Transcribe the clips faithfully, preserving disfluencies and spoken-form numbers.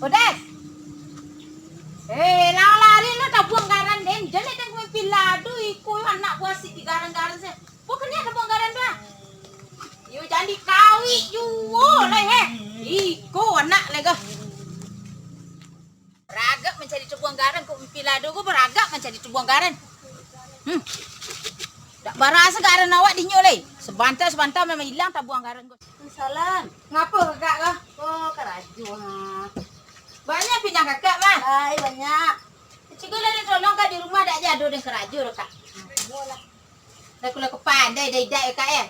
Odes! Eh, lah lari lu tabuang garan den. Jan den mimpi lado iko anak buah si di garan-garan se. Bukan ni tabuang garan tu ah. Yo jan dikawik juo lah he. Iko anak lego. Baragak mancari tabuang garan, kok mimpi lado ko baragak mancari tabuang garan. Hmm. Dak barasa garan awak dinyo lai. Sabanta-sabanta memang ilang tabuang garan ko. Salam. Ngapo kakak ko? Ko karajo ha. Banyak pindah kakak mah. Ai banyak. Cikgu lah tolong kak di rumah dak ado deh karajo doh kak. Ayolah. Dah kulah kepandai dah idak ya kak ya.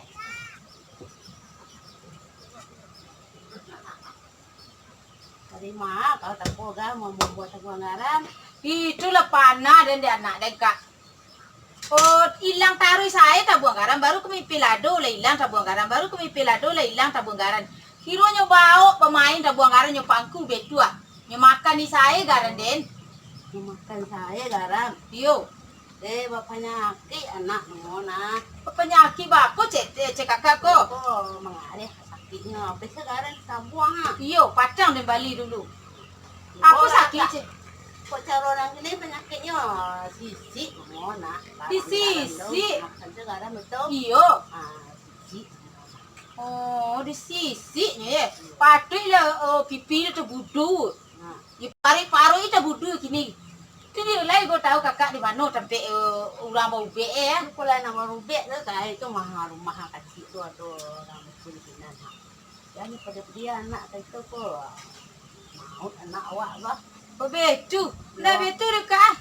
Tadi mah, kalau tako ga mau mambuek tabuang garan. Itulah panah den di anak den, Kak. Oh, ilang taruih sae tabuang garan, baru ka mimpi lado lah ilang tabuang garan, baru ka mimpi lado lah ilang tabuang garan. Kironyo baok pamain tabuang garan nyo pangku betuah. Nyo makan ni sae garan den. Nyo makan sae garan. Iyo. Eh, bapanyakik anak nyo nah. Bapanyakik baapo, cek, cek kakak ko? Ko mangareh sakiknyo, beko garan tabuang ah. Iyo, patang den bali dulu. Apo sakik, cek? Kok caro urang kini panyakiknyo? Sisik nyo nah. Disisik? Makan tu garan betul. Iyo. Ah, sisik. Oh, disisik nyo ye. Patuiklah, oh, pipi tu tabudu. Nah. Di paruik-paruik ita budu kini. Kini lai ko tau kakak di mano tampek, eh, urang baubek, eh, ya? Iko lah nan baubek tu, kai tu mah rumah kacik tu ado urang bukun sinan, ha. Jan pado padiah anak kito ko. Maut anak awak bah. Babetu. Lah betu dek kak, ah.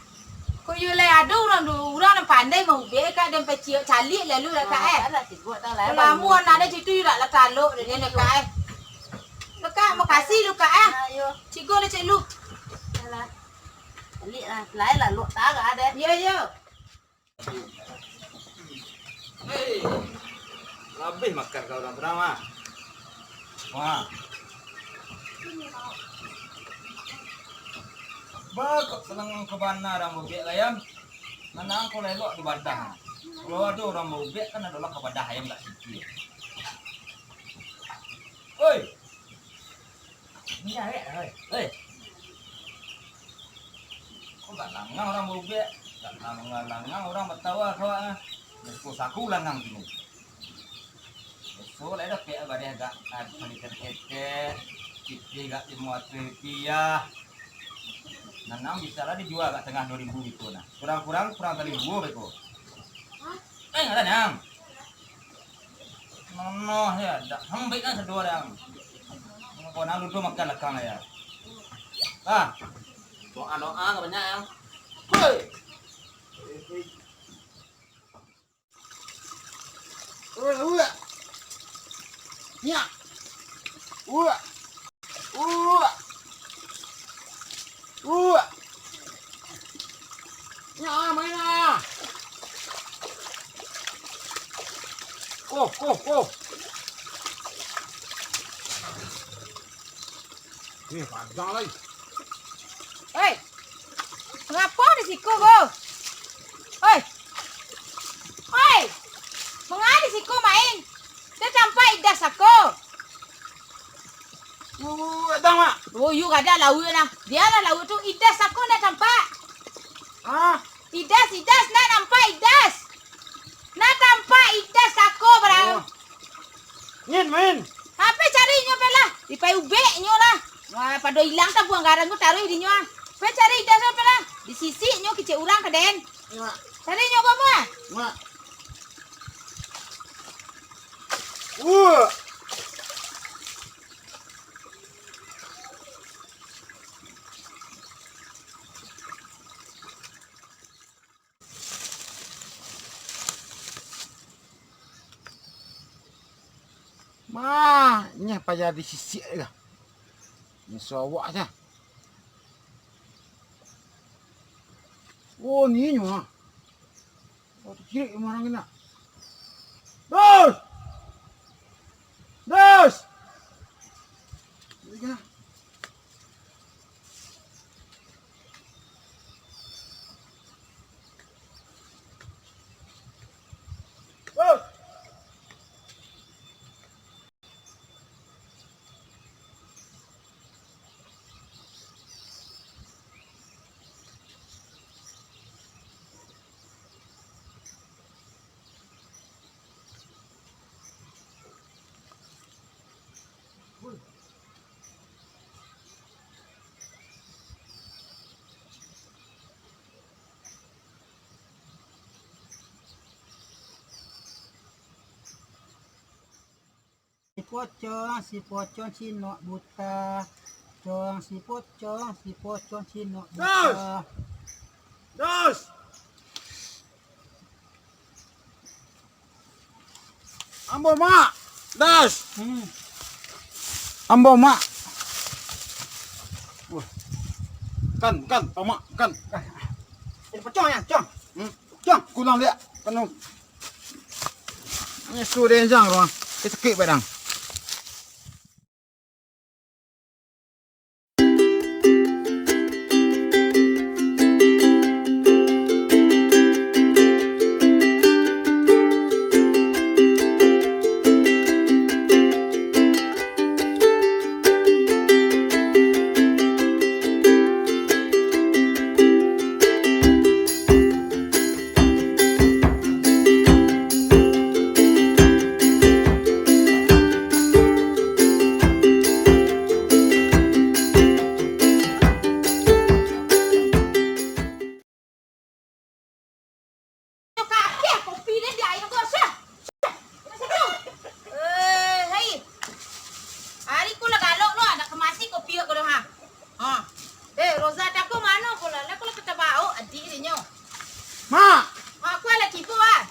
Ko iyo lai ado urang du-, urang nan pandai maubek kak, den paciok caliak lalu lah kak, eh. Alah, sibuk tau lah. Lamo anak den situ yo dak lah talok den dek kak, eh. Kak, makasih lu kak, eh. Ayo. Cigo lah cek lu. Alah. Balik lah. Lain lah, luak tarah deh. Iyo, iyo. Hei, labih makan kau urang tu, Rama. Wah. Ba, kok sanang ka bana urang baubek lah, Yam. Manang kau lelok di badah. Kalau ado urang baubek, kan adolah ka badah ayam dak siki. Oi! Ini awek lah, oi. Oi. Kok gak langang urang baubek? Gak langang-langang urang batawa ka awak nah. Beko saku langang kini. Besok lah dapek bareh gak, ah, palikan ketek, pitih gak limo ratuih rupiah. Nanang bisa lah dijua gak tangah duo ribu gitu nah. Kurang-kurang, kurang tali duo beko. Eh, nggak ada, Nyang. Nono ya, dak hambik kan sadua dang. Kau nang ludo makan lakang ya. Ah. Doa-doa ka banyak ya. Hoi. Hoi, hoi. Nya. Ua. Ua. Ua. Nya, main ah. Koh, koh, koh. Eh, padang lai. Hei, ngapo di siko, Bo? Oh, iyo gadang lauak nah. Dialah lauak tu, Idas sako ndak tampak. Ah. Idas, Idas, ndak nampak, Idas. Ndak tampak, Idas sako barang. Oh. Main, main. Apo cari nyo pe lah? Dipaubek nyo lah. Wah, pado ilang tabuang garan ko taruih di nyo ah. Pai cari Idas apo lah? Disisik nyo kicek urang ka den. Mak. Cari nyo ko apo ah? Mak. Uh. Mah, nyeh payah disisik ka. Nyeso awak se. Oh, ni nyo ah. Oh, takirik rumah urang kena. Dos! Dos! Ni kena. Dos! Si pocong, si pocong, si nok buta. Pocong, si pocong, si pocong, si nok buta. Dos! Dos! Ambo, Mak! Das! Hmm. Ambo, Mak! Wah. Kan, kan, Pamak, kan. Jadi pocong ya, cong. Hmm? Cong. Kulang dia, penuh. Ini sudah yang jang, rumah. Sakit badan. Nyo kakeh kopi den di aia ko, sah. Sah. Eh, hei. Ari ko lah galok lo, nak kamasi kopi ko doh, ha. Ha. Eh, Roza tako mano ko lah? Lah ko lah ka tabaok adik dinyo. Mak. Mak ko lah tibo, ah.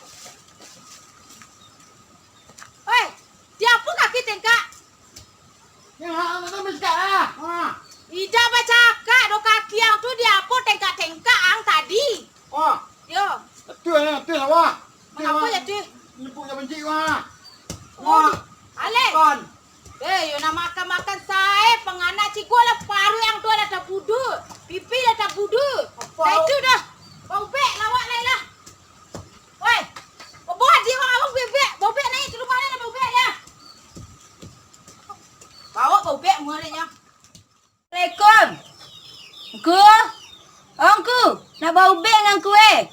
Oi, di apo kaki tengkak? Yang hak anak tu mesti ah. Ha. Ida bacakak do kaki ang tu di apo tengkak-tengkak ang tadi? Oh. Yo. Betul ya, betul awak. Mangapa ya, Tih? Nyebut yang benci wah. Oh, wah. Alek. Kon. Eh, yo nak makan-makan sae, panganak cigo lah paruik ang tu lah tabudu. Pipi lah tabudu. Apa? Dah itu dah. Bau bek lawak lai lah. Oi, bawa dia orang abang bebek. Bau bek naik ke rumah dia, bau bek dia. Bawa bau bek muridnya. Assalamualaikum. Angku. Oh, Angku, nak baubek ngan Angku, eh?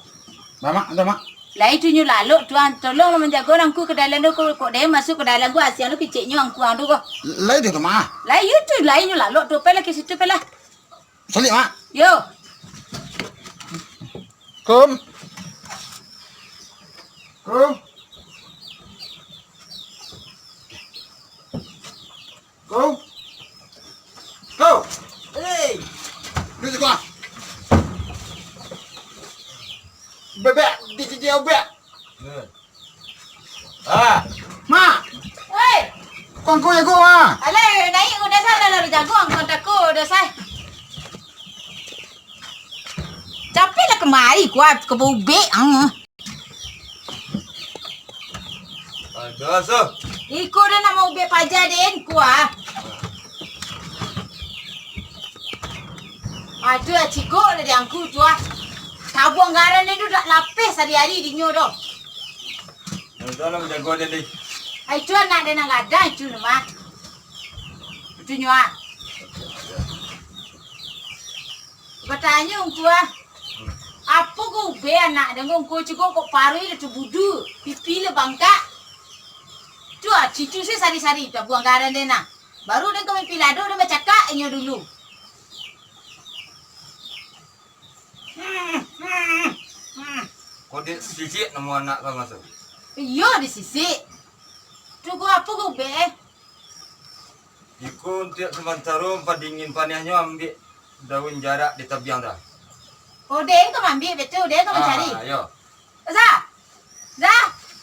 Mamak, tu, Mak. Lai tu nyo lalok tu, ah. Tolonglah manjago Angku ka dalam tu, kok, kok den masuk ka dalam tu, asiang tu kiciknyo Angku ang tu ko. Lai tu, Mak. Lai yo tu, lai nyo lalok tu, pailah ka situ, pailah. Salik, Mak. Yo. Kum. Kum. Kau? Kau? Hei! Duduak siko ah. Bebek, di sisi bebek. Ah. Mak! Hei! Kau angku jago ah. Alah, naik udah salah lalu jago, angkau tako udah sah. Capek lah kemari kuat ke bubek ang. Ada asa. Iko dah nak mau ubek paja den, ku ah. Aduh, ah, cikok dah di angku tu ah. Tabuang garan den tu dak lapeh sehari-hari dinyo doh. Dah lah, jago den deh. Ai, tu anak den nan gadang tu mah. Itu nyo ah. Batanyo Ungku ah. Apo ko ubek anak den ko Ungku, ciko kok paruik lah tubudu, pipi lah bangkak. Tu ah, cicu se sari-sari tabuang ka adan den nah. Baru den ka main pilado, den bacakak inyo dulu. Kok dek sisik namo anak kau maso? Iyo, disisik. Tu ko apo ko ubek eh? Iko untuak samantaro padingin paniahnyo, ambiak daun jarak di tabiang tu. Oh, den ka maambiak batua, den ka mancari. Ah, iyo. Za! Za!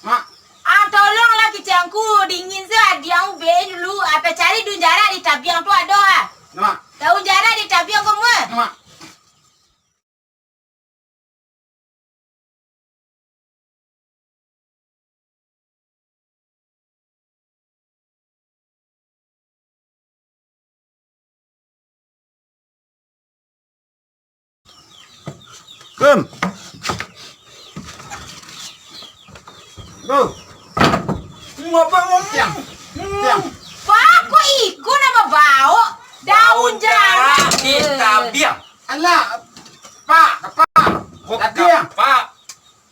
Mak. Ah, tolonglah kicekku, dingin se, adiang ubek dulu. Apo cari daun jarak di tabiang tu ado ah? Mak. Daun jarak di tabiang ko mah. Mak. Kum. Go. Ngapa ngomong? Tiang. Tiang. Pak, kok iko nan babaok daun jarak di tabiang? Alah, Pak, Pak. Kok tiang? Pak.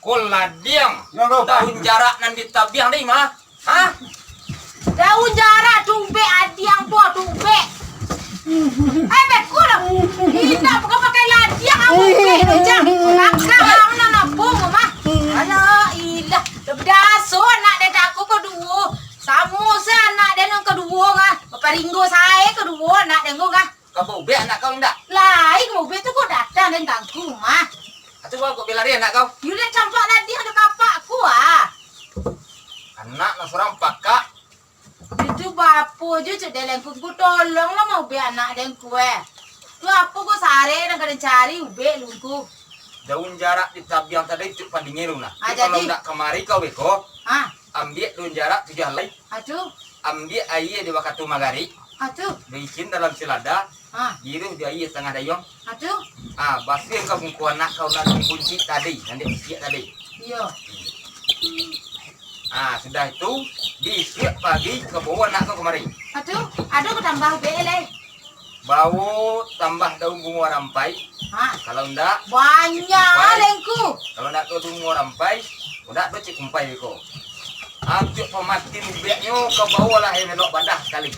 Ko ladiang. Yo, yo, Pak. Daun jarak nan di tabiang tadi mah. Hah? Daun jarak tu ubek, adiang tu, tu ubek. Eh, beko lah. Indak pakai, pakai ladiang, awak ubek tu, Jang. Kakak, awak nak nabung, mah. Alah, ilah. Lah badaso anak den ko kaduo. Samo se anak den nan kaduo, ngah. Baparinggo sae kaduo anak den ko, ngah. Ka baubek anak kau indak? Lai ka baubek tu, kok datang den ganggu mah. Atu baa kok balari anak kau? Yo lah campak ladiang dek kapak ko ah. Anak nan surang pakak. Itu baa jo cek den ko, tolonglah maubek anak den ko eh. Tu apo ko sarek nan ka den cari ubek lungku. Daun jarak di tabiang tadi tu pandingin lu nah. Ah, jadi? Kalau ndak kamari kau beko. Ha. Ambiak daun jarak tujuah alai. Atu. Ambiak aia di wakatu magarik. Atu. Baisin dalam silada. Ha. Diiruih di aia satangah dayuang. Atu. Ah, basuah ka muko anak kau nan buncik tadi, nan dek sisiak tadi. Iyo. Ah, sudah itu, bisuak pagi ka bao anak kau kamari. Atu, ado ka tambah ubek lai? Bao tambah daun bungo rampai. Ha. Kalau ndak, banyak cik kumpai. Lengku. Kalau ndak tu bungo rampai, ndak tu cik kumpai ko. Ambiak pamatin ubeknyo ka bao lah, ayam elok badah sakali.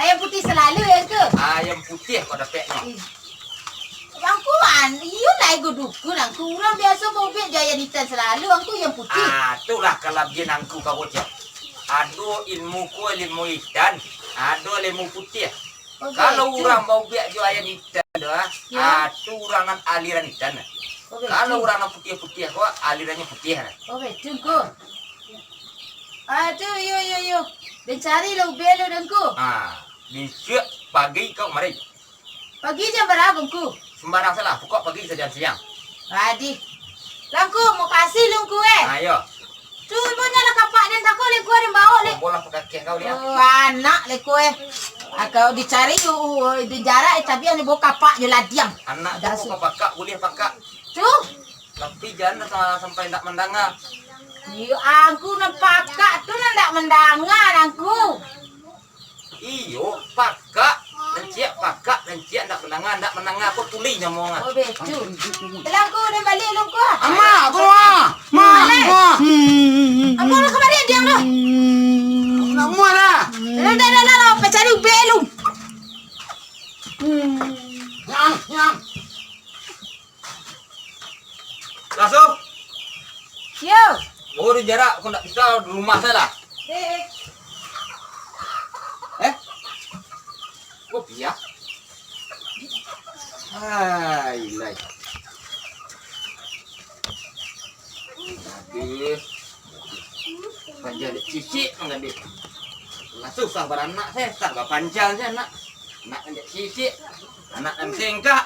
Ayam putiah salalu, Lengku? Ayam putiah kau dapeknyo. Ih. Angku an, iyo lai go dukun, Angku. Urang biaso baubek jo ayam itam salalu, Angku ayam putiah. Ah, tu lah kalabiahan Angku ka bocah. Ado ilmu ko, ilmu itam, ado ilmu putiah. Oh, kalau betul. Urang baubek jo ayam itam tu, ah, ya. Ah, tu urang nan aliran itam. Oh, betul. Kalau urang nan putiah-putiah ko, alirannyo putiah. Oh, betul ko. Ah, tu, iyo, iyo, iyo. Den cari lah ubek lu, Lengku. Ah, bisuak pagi kau kamari. Pagi jam bara, Lengku? Sumbarang salah, pokok pagi sajo siang. Adi. Lengku, makasih, Lengku, eh. Ah, iyo. Tu, ibo nyo lah kapak den tako, Lengku, den bao, Lek. Bolah pakakeh kau, Liang. Oh, anak, Lengku, eh. Ah, kau dicari, uh, uh, di jarak, eh, tapi yang dibawa kapak je ladiang. Anak tu dasu. Kau pakak, buliah pakak. Tu. Tapi jan sa-, sampai ndak mandanga. Iyo, Angku nan pakak tu nan ndak mandanga, Angku. Iyo, pakak. Nan ciek pakak, nan ciek ndak mandanga, ndak mandanga ko tuli nyamongan. Oh, betul. Lengku, den baliak, Lengku. Amak, tu, ah. Mak, Mak. Mak. Apo lah kamari, Diang, tu? Nak muat lah. Dah, dah, dah, dah, dah, pacari ubek lu. Nyang, nyang. Laso. Yo. Oh, di jarak, kau ndak bisa di rumah sajo lah. Eh, eh. Eh? Kau piak? Hai, lai. Aduh. Panjang dek sisik, Mang Gadis. Lah susah baranak, se, tak bapanjang se anak. Anak kan dek sisik, anak kan singkak.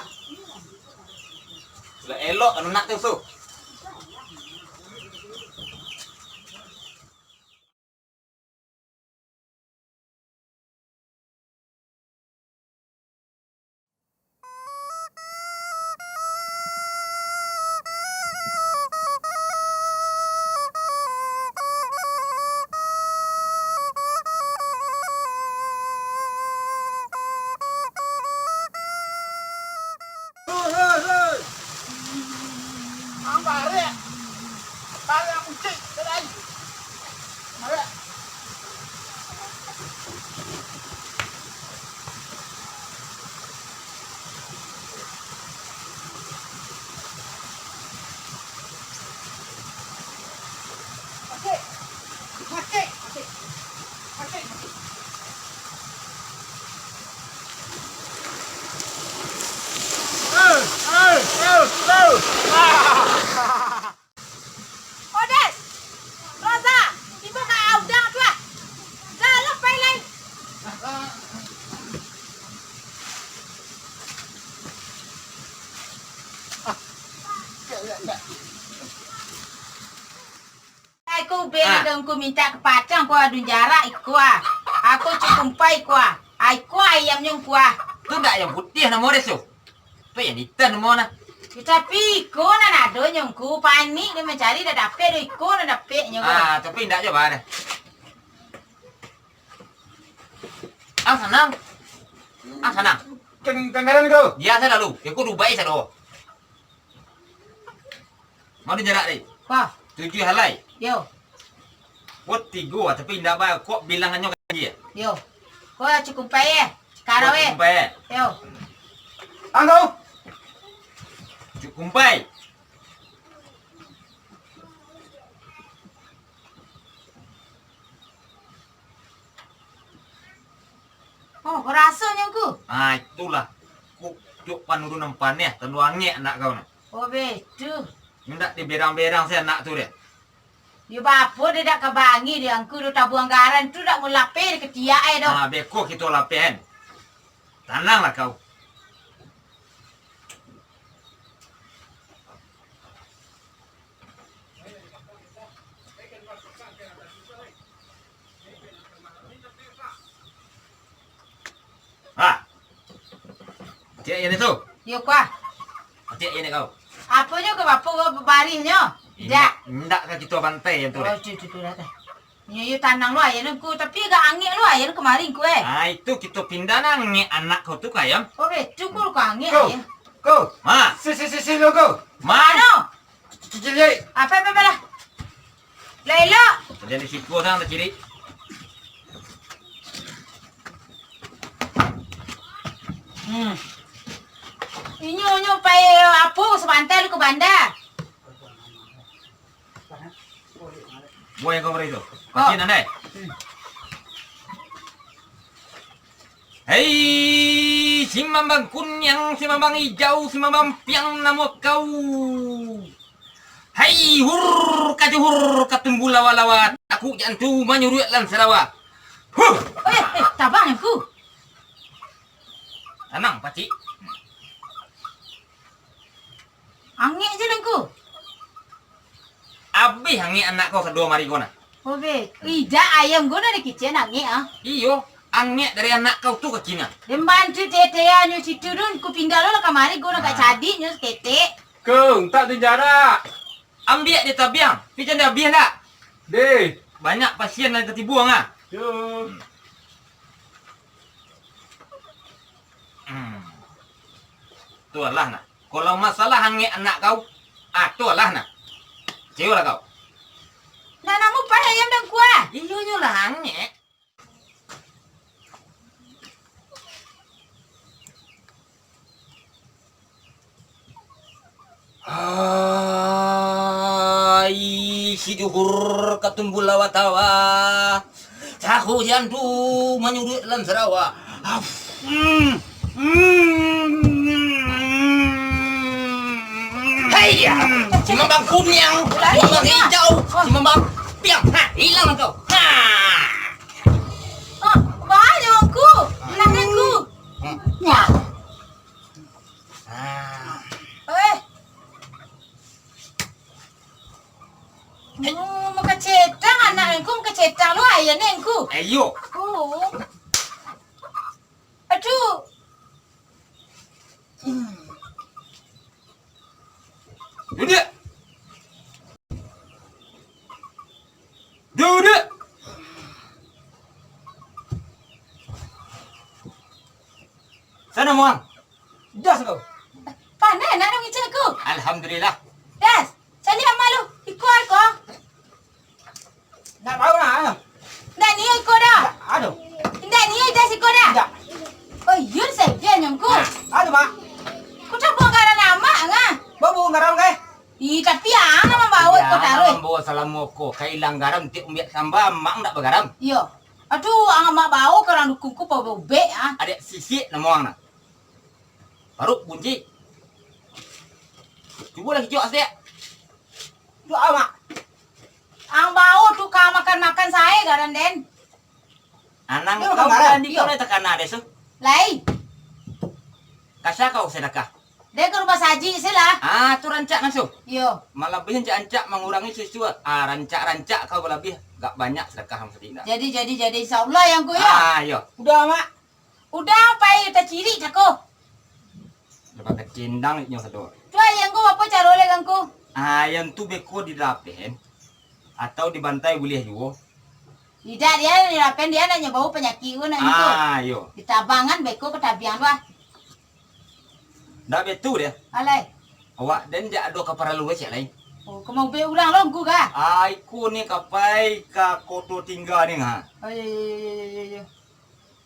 Lah elok anak tu, su. Odes! Roza! Tibo ka udang tu ah! Dah lah, pai lai! Ai ko ubeng Ah. Ado ngku mintak kapacang ko adun jarak iko ah. Ako cukumpai ko ah. Ai ko ayamnyo ngku ah. Tu ndak ayam putiah namo dia tu? Tu ayam hitam namo nah. Yo, tapi iko nan adonyo ngku, panik den mancari, dak dapek doh iko nan dapeknyo ko. Ah, tapi ndak jo bah deh. Ah, sanang. Ah, sanang. Kang-, kanggaran ko. Biasa lalu. Iko dubai sado. Mano jarak tadi? Wah. Tujuah halai. Yo. Wah, tigo, tapi indak ba-, kok bilangannyo ganjia? Yo. Wah, cukumpai, eh. Sekarang, Wah, eh. Cukumpai, eh. Yo. Angkau. Cukumpai. Oh, rasonyo, Ngku. Ah, itulah. Kok, cok panurunan paneh, tandu angek anak kau nah. Oh, betu. Indak diberang-berang si anak tu deh. Yo, bapo deh dak kabangi deh, Ngku, do tabuang garan tu dak mulapeh di ketiak ai doh. Ah, beko kito lapeh kan. Tananglah kau. Ha. Cek yang itu. Yo, kuah. Cek yang kau. Aponyo ka bapo ko babarihnyo? Indak. Indak ka kito bantai yang tu Oh, deh. Tu, tu, tu, dah, dah. Yo, yo, tanang lu, ayah Ngku. Tapi agak angek lu, ayah Ngku kamari, Ngku, eh. Ah, itu kito pindah nah, angek anak kau tu ka ayam. Oh, betu, Ngku, kok angek, Ngku, ayah. Ngku. Ma. Si, si, si, si, lu, Ngku. Ma. Ano? Cilik. Apa, apa, apa lah? Lah, elok. Jadi siko sang, cilik. Hmm. Inyo, inyo pai apo, sabanta lu ka banda. Buah yang kau beri tu. Oh. Kacin, andai. Hmm. Hei, si mambang kuniang, si mambang ijau, si mambang piang namo kau. Hei, hur, kajuhur, katumbu lawa-lawa, takuk jantu manyuruak lan sarawa. Huh! Eh, eh, tabang, Ngku. Tanang, pacik. Angek je lah, Ngku. Abih angek anak kau sadua mari ko nah. Oh, be. Idak ayam ko nah dikicen angek, ah. Iyo, angek dari anak kau tu kaki nah. Demban tu teteanyo situ dun, ku pindah lo lah kamari ko nah, ah, kak cadik nyo saketek. Ko, untak tu jarak. Ambiak di tabiang, pi jan di abih ndak? Deh. Banyak pasien nan tatibuang, ah. Yo. Hmm. Tu alah nah. Kalau masalah angek anak kau, ah, tu alah nah. Ciyolah kau. Nak namu pai ayam dan kuah? Iyo, iyo lah angek. Hai, si juhur katumbu lawa tawa. Tahu jantu manyuruik lan sarawa. Af. Hmm. Hmm. Haiya! Si mambang kuniang, si mambang hijau, si mambang piang. Ha, hilang tu. Ha. Ah, bahaya aku. Hilang aku. Hmm. Wah. Ah. Eh. Oh, makacetang anak Ngku, makacetang lu ayah ni Ngku. Ayo. Oh. Aduh. Duduk. Duduk. Sana, Muang. Das kau. Pandai nak dong icak ku. Alhamdulillah. Das. Caliak amak lu. Iko ai ko. Ko, ka ilang garam, tiok umbiak samba, amak ndak bagaram. Iyo. Aduh, ang amak bao ka urang dukun ko, paubek-ubek, ah. Adek sisik namo ang nah. Paruik bunci. Cubo lah kijok sadiak. Duh, amak. Ang bao tu ka makan-makan sae garan den. Anang kau kan di kau lai takana deh su. Lai. Kasa kau sedekah. Dek ka rumah saji se lah. Ah, tu rancak kan su. Iyo. Malabihan ancak-ancak mangurangi susu. Ah, rancak-rancak kau balabiah. Gak banyak sedekah ang sadiak. Jadi, jadi, jadi. Insyaallah yang ku yo. Ah, iyo. Udah, Mak. Udah, pai tacirik cako. Lepas kacindang nyo sado. Tu ayam ko apo caro lai kan ko? Ayam tu beko dilapen atau dibantai buliah juo. Tidak, dia dilapen, dia nak nyo bau panyakik ko nak nyo. Ah, iyo. Ditabangan beko ka tabiang tu ah. Ndak betu dia. Alai. Awak den jak ado kaparalu ciek lai. Oh, ka maubek urang lo ngku ka? Ah, iko ni ka pai ka Koto Tingga ni ha. Oh, iyo, iyo, iyo, iyo, iyo.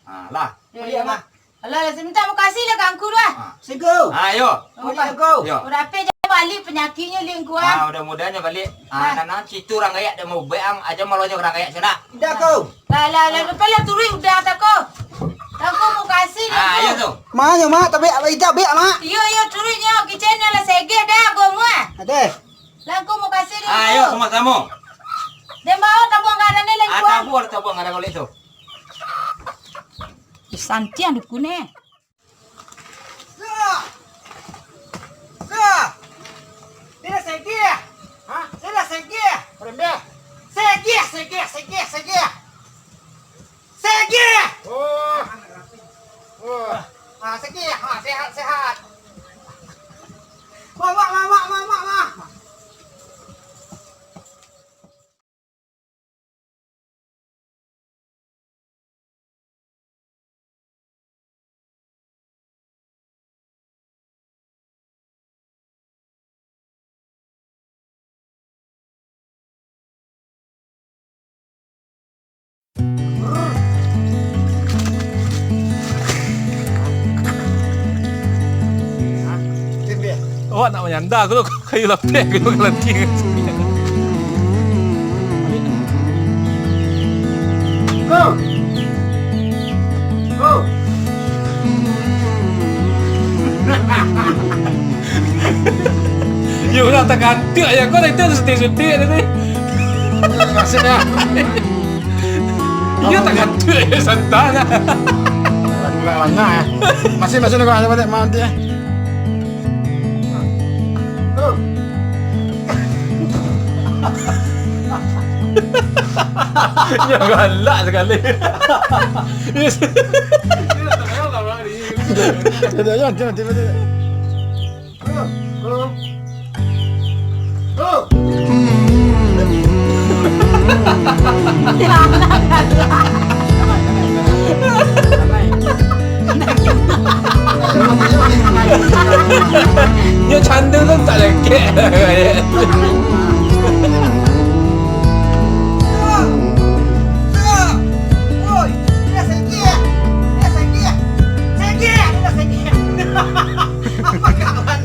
Ah, lah. Iyo, iyo, iyo, Mak. Alah, lah, minta mukasih lah ka ngku tu ah. Ah. Sego. Ah, iyo. Oh, Bali Mak. Sego. Iyo. Udah ape je balik panyakiknyo li ngku ah. Ah, mudah-mudahan nyo balik. Ah, ah. Nan, nan situ urang gayak dah maubek ang, aja malo jo urang gayak sinan. Indak ko. Lah, lah, lah, depan lah turuik udah tako. Tako mukasih lah. Ah, iyo tu. Manyo, Mak, tapi ijak bek, Mak. Iyo, iyo, turuik nyo, kicen nyo lah segeh dah, gua muah. Adeh. Lah, ko mukasih dulu. Ah, iyo, samo-samo. Den bao tabuang garam ni lai. Ah, kuat. Tabuang, tabuang garam golek tu. Ih, santiang dukun eh. Sah! Sah! Sila segeh! Hah? Sila segeh! Parembeh! Segeh, segeh, segeh, segeh! Segeh! Oh. Oh. Ah, segeh. Ah, sehat, sehat. Mak, mak, mak, mak, mak, mak, mak. Awak nak manyanda ko, kayu lapek ko, kalantiang. Go! Go! Yo lah, takantuak yo, kau tadi tu sutik-sutik tadi. Maksudnya? Iyo, takantuak yo, santai lah. Kurang lama yo. Masih, masih nak ada balik mandi eh. Nyo galak sakali. Yes. Jangan, jangan, jangan, jangan. Nyo cando tu tak lekek. Oi, dia sakit. Dia sakit. Sakit, dia sakit. Apa kawan?